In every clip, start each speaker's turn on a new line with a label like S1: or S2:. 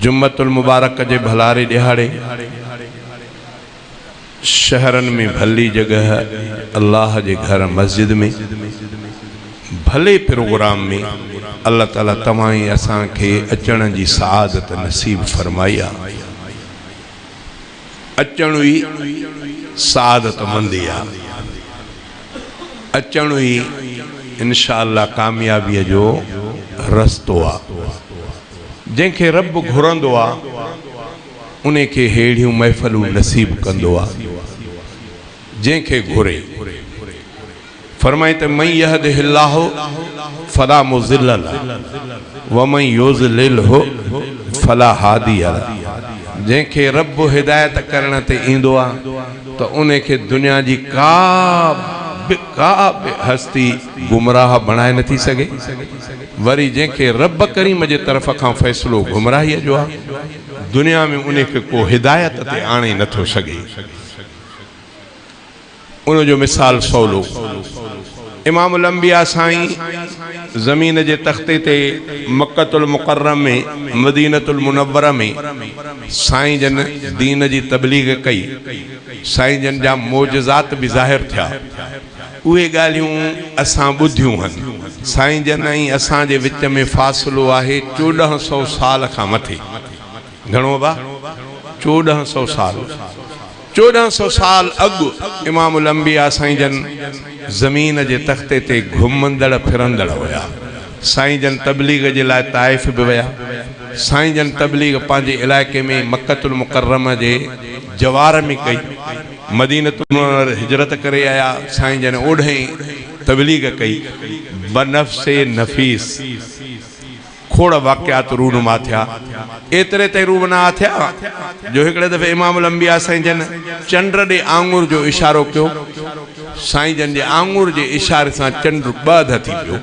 S1: جمعة المبارڪ جي ڀلاري ڏهاڙي شهرن ۾ ڀلي جڳهه الله جي گهر مسجد ۾ ڀلي پروگرام ۾ الله تعالي توهان ۽ اسان کي اچڻ جي سعادت نصيب فرمائي آ. اچڻ ئي سعادت مندي آ. اچڻ ئي انشاء الله ڪاميابيء جو رستو آ. جنهن کي رب گهرندو آ، انهي کي ههڙيون محفلون نصيب ڪندو آ. جنهن کي گهري. فرمائين ته من يهده الله فلا مضل له ومن يضلله فلا هادي له جنهن کي رب هدايت ڪرڻ تي ايندو آ ته انهي کي دنيا جي ڪا به ڪا به هستي گمراهه بڻائي نٿي سگهي وري جنهن کي رب ڪريم جي طرف کان فيصلو گمراهي جو آ دنيا ۾ انهي کي ڪو هدايت تي آڻي نٿو سگهي. ان جو مثال سولو. امام الانبياء سائين زمين جي تختي تي مڪة المڪرم ۾ مدينة المنوره ۾ سائين جن دين جي تبليغ ڪئي، سائين جن جا معجزات به ظاهر ٿيا. اهي ڳالهيون اسان ٻڌيون هن. سائين جن ۽ اسان جي وچ ۾ فاصلو آهي 14 سئو سال کان مٿي. گهڻو ابا؟ 14 سئو سال. 14 سئو سال اڳ امام الانبياء سائين جن زمين جي تختي تي گهمندڙ ڦرندڙ هيا. سائين جن تبليغ جي لاء طائف به ويا. سائين جن تبليغ پنهنجي علائقي ۾ مڪة المڪرمه جي جوار ۾ ڪئي. مدينة المنوره هجرت ڪري آيا. سائين جن اوڏهين تبليغ ڪئي. بنفس نفيس. کوڙ واقعات رونما ٿيا. ايتري تائين رونما ٿيا جو هڪڙي دفعي امام الانبياء سائين جن چنڊ ڏي آڱر جو اشارو ڪيو. سائين جن جي آڱر جي اشاري سان چنڊ ٻه اڌ ٿي پيو.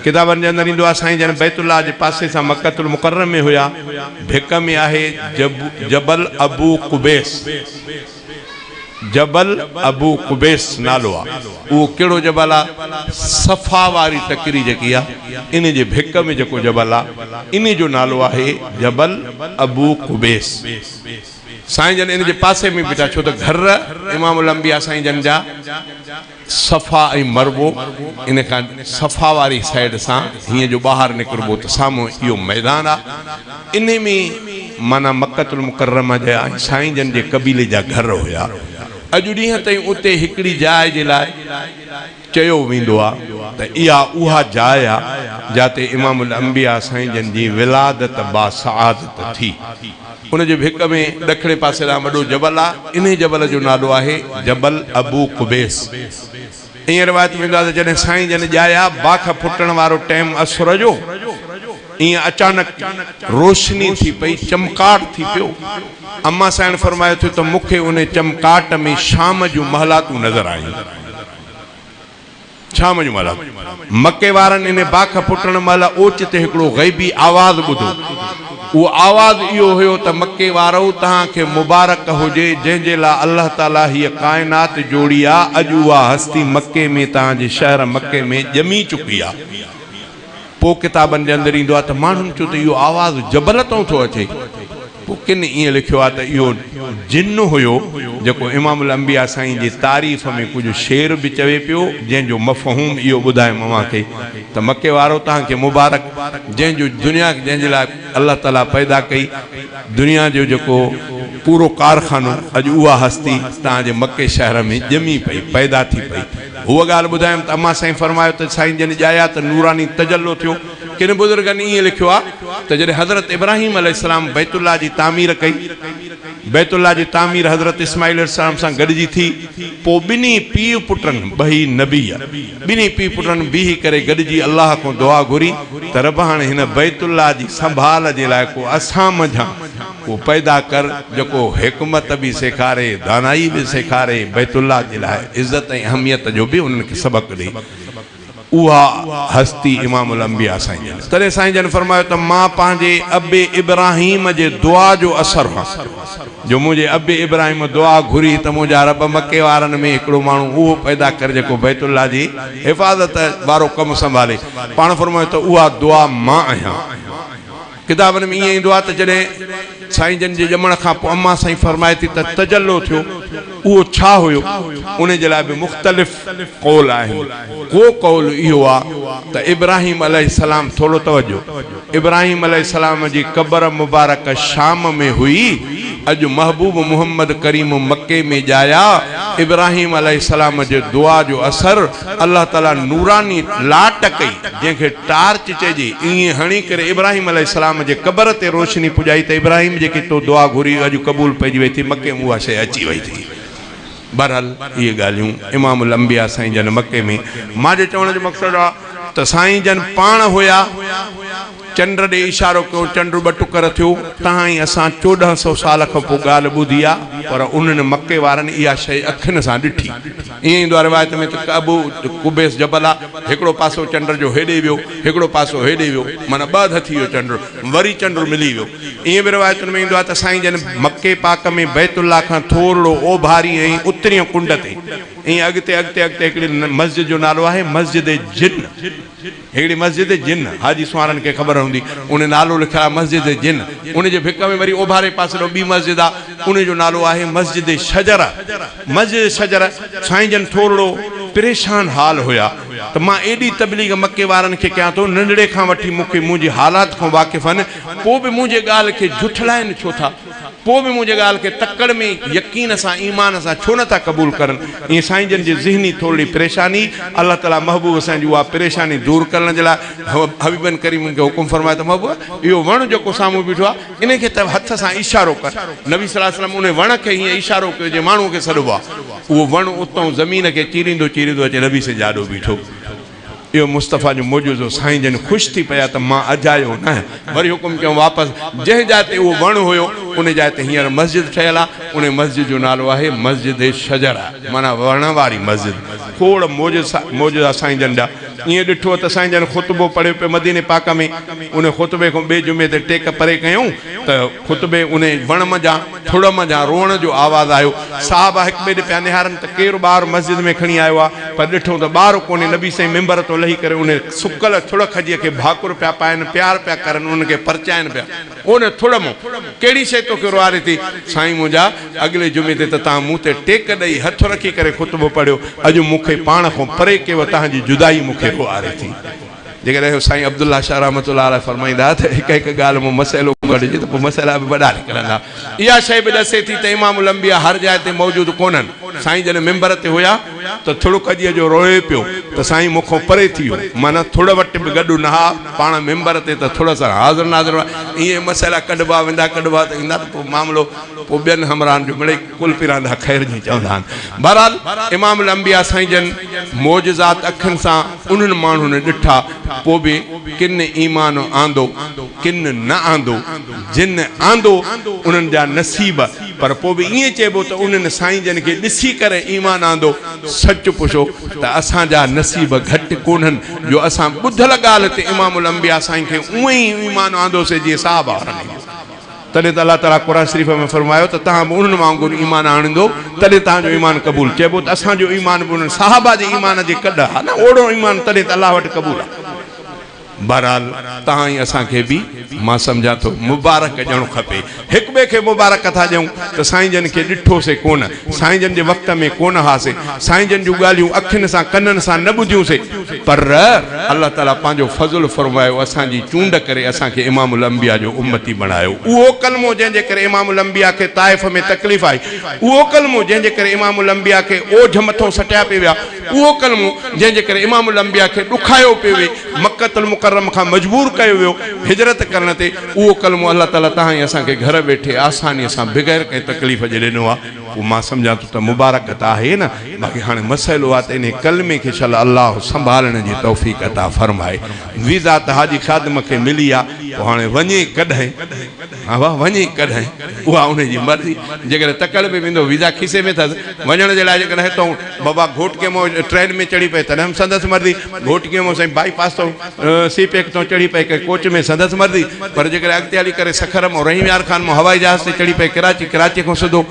S1: ڪتابن جي اندر ايندو آهي سائين جن بيت الله جي پاسي سان مڪة المڪرم ۾ هيا. ڀڪ ۾ آهي جبل ابو قبيس. جبل ابو قبيس نالو آ. اهو ڪهڙو جبل آ؟ صفا واري ٽڪري جيڪي آ، ان جي ڀڪ ۾ جيڪو جبل آ، ان جو نالو آهي جبل ابو قبيس. سائين جن ان جي پاسي ۾ بيٺا، ڇو ته گهر امام الانبياء سائين جن جا صفا ۽ مروو ان کان صفا واري سائيڊ سان هيئن جو ٻاهر نڪربو ته سامهون اهو ميدان آ انهي ۾ معنيٰ مڪة المڪرمه جا ۽ سائين جن جي قبيلي جا گهر هيا اڄ ڏينهن تائين اتي هڪڙي جاء جي لاء چيو ويندو آ ته اها اها جاء آ جاتي امام الانبياء سائين جن جي ولادت باسعادت ٿي. ان جي ڀڪ ۾ ڏکڻي پاسي ڏانهن وڏو جبل آ، انهي جبل جو نالو آهي جبل ابو قبيس. ائين روايت ۾ ايندو آهي ته جڏهن سائين جن ڄايا، باک ڦٽڻ وارو ٽيم اسر جو، ائين اچانڪ روشني ٿي پئي، چمڪاٽ ٿي پيو. اما سائڻ فرمايو ٿيو ته مون کي انهي چمڪاٽ ۾ شام جون محلاتون نظر آيون. ڇا مڃون مهل مڪي وارن انهي باک ڦٽڻ مهل اوچتي هڪڙو غيبي آواز ٻڌو. اهو آواز اهو هيو ته مڪي وارؤ توهان کي مبارڪ هجي جنهن جي لاء الله تعالي هيء ڪائنات جوڙي آ اڄ اها هستي مڪي ۾ توهان جي شهر مڪي ۾ ڄمي چڪي آ. پوء ڪتابن جي اندر ايندو آهي ته ماڻهن چيو ته اهو آواز جبل تان ٿو اچي. پوء ڪن ائين لکيو آهي ته اهو جن هيو جيڪو امام الانبياء سائين جي تعريف ۾ ڪجهه شعر به چوي پيو جنهن جو مفهوم اهو ٻڌايم اوهان کي ته مڪي وارو توهان کي مبارڪ جنهن جو دنيا جنهن جي لاء الله تعاليٰ پيدا ڪئي دنيا جو جيڪو پورو ڪارخانو اڄ اها هستي توهان جي مڪي شهر ۾ ڄمي پئي پيدا ٿي پئي. هوء ڳالهه ٻڌايم ته امان سائين فرمايو ته سائين جن ڄايا ته نوراني تجلو ٿيو. ڪن بزرگن ائين لکيو آهي ته جڏهن حضرت ابراهيم عليه السلام بيت الله جي تعمير ڪئي، بيت الله جي تعمير حضرت اسماعيل عليه السلام سان گڏجي ٿي، پوء ٻنهي پيء پٽن، ٻئي نبي، ٻنهي پيء پٽن بيهي ڪري گڏجي الله کان دعا گهري ته رب هاڻي هن بيت الله جي سنڀال جي لاء ڪو اسان منجهان ڪو پيدا ڪر جيڪو حڪمت به سيکاري، دانائي به سيکاري، بيت الله جي لاء عزت ۽ اهميت جو به انهن کي سبق ڏئي. اها هستي امام الانبياء سائين جن. تڏهن سائين جن فرمايو ته مان پنهنجي ابي ابراهيم جي دعا جو اثر هان، جو منهنجي ابي ابراهيم دعا گهري ته منهنجا رب مڪي وارن ۾ هڪڙو ماڻهو اهو پيدا ڪر جيڪو بيت الله جي حفاظت وارو ڪم سنڀالي. پاڻ فرمايو ته اها دعا مان آهيان. ڪتابن ۾ ائين ايندو آهي ته جڏهن سائين جن جي ڄمڻ کان پوء امان سائين فرمائي ٿي ته تجلو ٿيو، اهو ڇا هيو؟ ان جي لاء به مختلف قول آهن. ڪو قول اهو آ ته ابراهيم عليه السلام، ٿورو توجه، ابراهيم عليه السلام جي قبر مبارڪ شام ۾ هئي، اڄ محبوب محمد ڪريم مڪي ۾ ڄايا، ابراهيم عليه السلام جي دعا جو اثر الله تعالي نوراني لاٽ ڪئي، جنهن کي ٽارچ چئجي، ائين هڻي ڪري ابراهيم عليه السلام جي قبر تي روشني پڄائي ته ابراهيم جيڪي تو دعا گهري اڄ قبول پئجي وئي ٿي، مڪي ۾ اها شيء اچي وئي ٿي. بهرحال اهي ڳالهيون امام الانبياء سائين جن مڪي ۾. مان جي چوڻ جو مقصد آ ته سائين جن پاڻ هيا، چنڊ ڏي اشارو ڪيو، چنڊ ٻه ٽڪر ٿيو، تهان ئي اسان 14 سو سال کان پوء ڳالهه ٻڌي آ، پر انهن مڪي وارن اها شيء اکين سان ڏٺي. ائين ايندو آ روايت ۾ ته ابو قبيس جبل آ، هڪڙو پاسو چنڊ جو هيڏي ويو، هڪڙو پاسو هيڏي ويو، معنيٰ ٻه اڌ ٿي ويو چنڊ، وري چنڊ ملي ويو. ائين به روايتن ۾ ايندو آهي ته سائين جن مڪي پاڪ ۾ بيت الله کان ٿورڙو اوڀاري ۽ اترين ڪنڊ تي ائين اڳتي اڳتي اڳتي هڪڙي مسجد جو نالو آهي مسجد جن هڪڙي مسجد جن حاجي سنوارن کي خبر هوندي ان نالو لکيل آهي مسجد جن ان جي ڀڪ ۾ وري اوڀاري پاسي ڏانهن ٻي مسجد آهي ان جو نالو آهي مسجد شجره مسجد شجره سائين جن ٿورڙو پريشان حال هيا ته مان ايڏي تبليغ مڪي وارن کي ڪيان ٿو ننڍڙي کان وٺي مون کي منهنجي حالات کان واقف آهن پوء به منهنجي ڳالهه کي جهٺلائين ڇو ٿا؟ پوء به منهنجي ڳالهه کي تڪڙ ۾ يقين سان ايمان سان ڇو نه ٿا قبول ڪرن؟ ائين سائين جن جي ذهني ٿورڙي پريشاني، الله تعاليٰ محبوب سائين جي اها پريشاني دور ڪرڻ جي لاء حبيبن ڪريمن کي حڪم فرمايو ته محبوب! اهو وڻ جيڪو سامهون بيٺو آهي، انهي کي ته هٿ سان اشارو ڪر. نبي صلي الله عليه وسلم انهي وڻ کي هيئن اشارو ڪيو جيئن ماڻهوء کي سڏبو آهي. اهو وڻ اتئون زمين کي چيريندو چيريندو اچي نبي سائين جي آڏو بيٺو. اهو مصطفيٰ جو معجزو، سائين جن خوش ٿي پيا ته مان اجايو نه آهيان. وري حڪم ڪيائون واپس جنهن جاء تي اهو وڻ هيو ان جاء تي هينئر مسجد ٺهيل آهي، انهي مسجد جو نالو آهي مسجد شجره معنيٰ وڻ واري مسجد. کوڙ معجزا سائين جن جا. ائين ڏٺو ته سائين جن خطبو پڙهيو پيو مديني پاڪ ۾، انهي خطبي کان ٻئي جمعي تي ٽيڪ پري ڪيائون ته خطبي انهي وڻ منجهان ٿڙ منجهان روئڻ جو آواز آيو. صحابه هڪ ٻئي ڏي پيا نهارن ته ڪير ٻار مسجد ۾ کڻي آيو آ، پر ڏٺئون ته ٻار ڪونهي. نبي سائين منبر تان لهي ڪري انهي سڪل ٿڙ کجيء کي ڀاڪر پيا پائن، پيار پيا ڪرن، انهن کي پرچائن پيا. ان ٿڙ مون ڪهڙي شيء توکي روئاري ٿي؟ سائين منهنجا، اڳلي جمعي تي ته توهان مون تي ٽيڪ ڏئي هٿ رکي ڪري خطبو پڙهيو، اڄ مون کي پاڻ کان پري ڪيو، توهان جي جدائي مون کي روئاري ٿي. جيڪڏهن سائين عبدالله شاهه رحمة الله عليه فرمائيندا ها ته هڪ هڪ ڳالهه مان مسئلو ڪڍجي ته پوء مسئلا به وڏا نڪرندا. اها شيء به ڏسي ٿي ته امام الانبياء هر جاء تي موجود ڪونهن. سائين جڏهن منبر تي هيا ته ٿڙ کجيء جو روئي پيو ته سائين مون کان پري ٿي ويو. معنيٰ ٿڙ وٽ به گڏ نه ها، پاڻ منبر تي ته ٿڙ سان حاضر ناظر هئا. ائين مسئلا ڪڍبا ويندا ڪڍبا ته ايندا ته پوء معاملو پوء ٻين همراهن جو مڙئي ڪل پيراندا خير جي چوندا آهن. بهرحال امام الانبياء سائين جن معجزات اکين سان انهن ماڻهن ڏٺا پوء به ڪن ايمان آندو ڪن نه آندو جن آندو انهن جا نصيب پر پوء به ائين چئبو ته انهن سائين جن کي ڏسي ڪري ايمان آندو سچ پڇو ته اسان جا نصيب گهٽ ڪونهن جو اسان ٻڌل ڳالهه تي امام الانبياء سائين کي اونئين ئي ايمان آندوسي جيئن صحابه وارن آندو. تڏهن ته الله تعاليٰ قرآن شريف ۾ فرمايو ته توهان به انهن وانگر ايمان آڻيندو تڏهن توهان جو ايمان قبول چئبو ته اسان جو ايمان به انهن صحابه جي ايمان جي ڪڍ آهي نه اوڙو ايمان تڏهن ته الله وٽ قبول آهي. بهرحال توهان ۽ اسان کي به مان سمجهان ٿو مبارڪ ڏيڻ کپي هڪ ٻئي کي مبارڪ ٿا ڏيون ته سائين جن کي ڏٺوسي ڪونه سائين جن جي وقت ۾ ڪونه هئاسي سائين جن جون ڳالهيون اکين سان ڪنن سان نه ٻڌيون سي پر الله تعالي پنهنجو فضل فرمايو اسان جي چونڊ ڪري اسان کي امام الانبياء جو امتي بڻايو اهو ڪلمو جنهن جي ڪري امام الانبياء کي طائف ۾ تڪليف آئي اهو ڪلمو جنهن جي ڪري امام الانبياء کي اوجهه مٿو سٽيا پئي ويا اهو ڪلمو جنهن جي ڪري امام الانبياء کي ڏکايو پيو وي مڪة المڪرم کان مجبور ڪيو ويو هجرت ڪرڻ تي اهو ڪلمو الله تعالي توهان ۽ اسان کي گهر ويٺي آساني سان بغير ڪنهن تڪليف جي ڏنو آهي پوء مان سمجهان ٿو ته مبارڪ ته آهي نه، باقي هاڻي مسئلو آهي ته انهي ڪلمي کي شل الله سنڀالڻ جي توفيق عطا فرمائي. ويزا ته حاجي خادم کي ملي آ، پوء هاڻي وڃي ڪڏهن؟ ها وا وڃي ڪڏهن؟ اها انهي جي مرضي. جيڪڏهن تڪڙ ۾ ويندو ويزا کيسي ۾ اٿس، وڃڻ جي لاء جيڪڏهن هتئون بابا گهوٽڪي مان ٽرين ۾ چڙهي پئي تڏهن به سندس مرضي، گهوٽڪي مان سائين بائي پاس تئون سي پيڪ تئون چڙهي پئي ڪنهن ڪوچ ۾ سندس مرضي، پر جيڪڏهن اڳتي هلي ڪري سکر مان رحيم يار خان مان هوائي جهاز تي چڙهي پئي ڪراچي، ڪراچي کان سڌو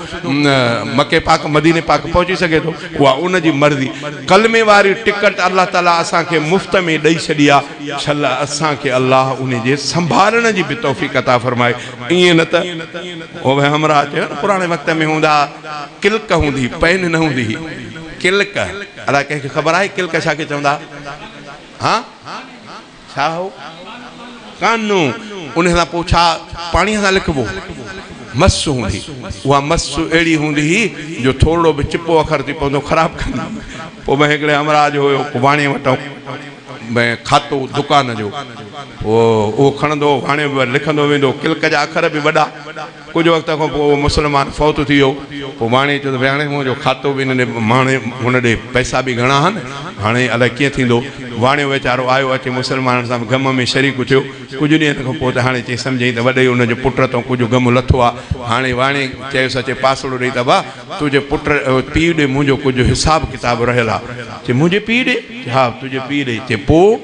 S1: مڪي پاڪ مديني پاڪ پهچي سگهي ٿو اها ان جي مرضي. ڪلمي واري ٽڪٽ الله تعالي اسان کي مفت ۾ ڏئي ڇڏي آ شل اسان کي الله انهي جي سنڀالڻ جي به توفيق عطا فرمائي ائين نه ته اهي همراهه چيو نه پراڻي وقت ۾ هوندا ڪلڪ هوندي هئي پين نه هوندي هئي ڪلڪ الائي ڪنهن کي خبر آهي ڪلڪ ڇا کي چوندا ها ڇا هو ڪانو ان سان پوء ڇا پاڻيء سان لکبو مس هوندي اها مس اهڙي هوندي هئي جو ٿورڙو به چپو اکر ٿي پوندو خراب ڪندي پوء ۾ هڪڙي همراهه جو هيو واڻيي وٽان ۾ کاتو دڪان جو پوء اهو کڻندو هو واڻيو به لکندو ويندو هو ڪلڪ جا اکر به وڏا ڪجهه وقت کان پوء اهو مسلمان فوت ٿي ويو. پوء واڻيي چيو ته ڀئي هاڻي منهنجو کاتو به هن ڏي ماڻي هن ڏي پئسا به گهڻا آهن، هاڻي الائي ڪيئن ٿيندو. واڻيو ويچارو آيو اچي مسلمانن سان به غم ۾ شريڪ ٿيو. ڪجهه ڏينهن کان پوء ته هاڻي چئي سمجهيائين ته وڏي ان جي پٽ تان ڪجهه غم لٿو آ. هاڻي واڻيي چيس اچي پاسڙو ڏئي ته ابا تنهنجي پٽ پيء ڏي منهنجو ڪجهه حساب ڪتاب رهيل آ. چي منهنجي پيء ڏي؟ چي ها تنهنجي پيء ڏي. چي پوء؟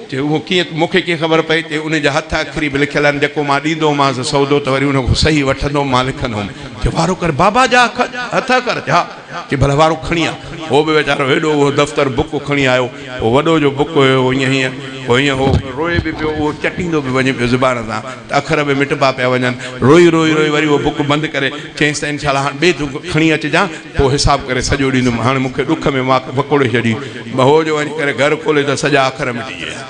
S1: چي اهو ڪيئن مون کي ڪيئن خبر پئي؟ چي انهي جا هٿ اکري به لکيل آهن، جيڪو مان ڏيندو هومانس سودو ته وري ان کان صحيح وٺندو هوم، مان لکندو هوم. چي وارو ڪر بابا جا هٿ اکر؟ چي ها. چي ڀلا وارو کڻي آ. هو به ويچارو هيڏو اهو دفتر بڪ کڻي آيو. اهو وڏو جو بڪ هيو هيئن هيئن پوء هيئن هو روئي به پيو اهو چٽيندو به وڃي پيو زبان سان ته اکر به مٽبا پيا وڃن. روئي روئي روئي وري اهو بڪ بند ڪري چيائينس ته انشاء الله هاڻ ٻئي دفعو کڻي اچجان. پوء حساب ڪري سڄو ڏيندم. هاڻي مون کي ڏک ۾ ماڪ وڪوڙي ڇڏي. هو جو وڃي ڪري گهر کولي ته سڄا اکر مٽجي ويا.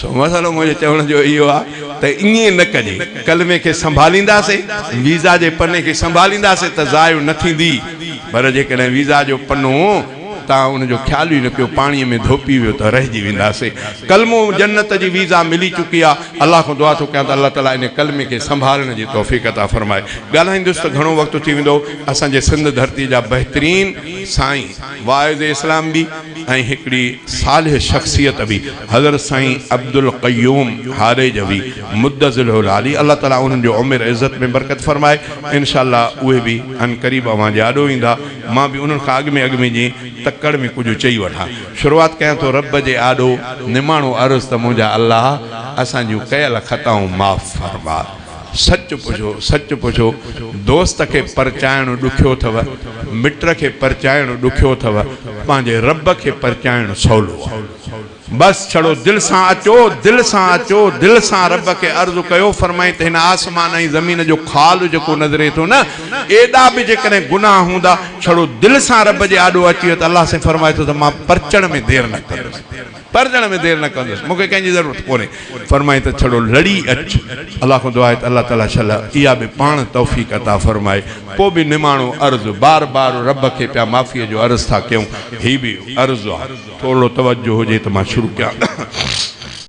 S1: سو مسئلو منهنجي چوڻ جو اهو آهي ته ائين نه ڪجي. ڪلمي کي سنڀالينداسين، ويزا جي پني کي سنڀالينداسين ته ضايع نه ٿيندي. پر جيڪڏهن ويزا جو پنو تان ان جو خيال ئي نه ڪيو پاڻيء ۾ ڌوپي ويو ته رهجي وينداسين. ڪلمو جنت جي ويزا ملي چڪي آهي. الله کان دعا ٿو ڪيان ته الله تعالي ان ڪلمي کي سنڀالڻ جي توفيق عطا فرمائي. ڳالهائيندس ته گهڻو وقت ٿي ويندو. اسان جي سنڌ ڌرتي جا بهترين سائين واعظ اسلام به ۽ هڪڙي صالح شخصيت به حضرت سائين عبدالقيوم هاريجوي مدظله العالي الله تعالي انهن جو عمر عزت ۾ برڪت فرمائي انشاء الله اهي به عنقريب اوهان جي آڏو ايندا مان به انهن کان اڳ ۾ اڳ ۾ جي تڪڙ ۾ ڪجهه چئي وٺان. شروعات ڪيان ٿو رب جي آڏو نماڻو عرض ته منهنجا الله اسان جون ڪيل خطائون معاف فرماء. سچ پڇو سچ پڇو دوست کي پرچائڻ ڏکيو اٿو، مٽ کي پرچائڻ ڏکيو اٿو، پنهنجي رب کي پرچائڻ سولو آ. بس ڇڙو دل سان اچو، دل سان اچو، دل سان رب کي عرض ڪيو، فرمائين ته هن آسمان ۽ زمين جو خال جيڪو نظري ٿو نه، ايڏا به جيڪڏهن گناهه هوندا، ڇڙو دل سان رب جي آڏو اچي ويو ته الله سائين فرمائي ٿو ته مان پرچڻ ۾ دير نه ڪندس، پرچڻ ۾ دير نه ڪندس، مون کي ڪنهن جي ضرورت ڪونهي. فرمائين ته ڇڙو لڙي اچ. الله کان دعا آهي ته الله تعاليٰ شل اها به پاڻ توفيق عطا فرمائي. پوء به نماڻو عرض، بار بار رب کي پيا معافيء جو عرض ٿا ڪيون، هي به عرض آ. ٿورڙو توجه هجي ته مان شروع ڪيان.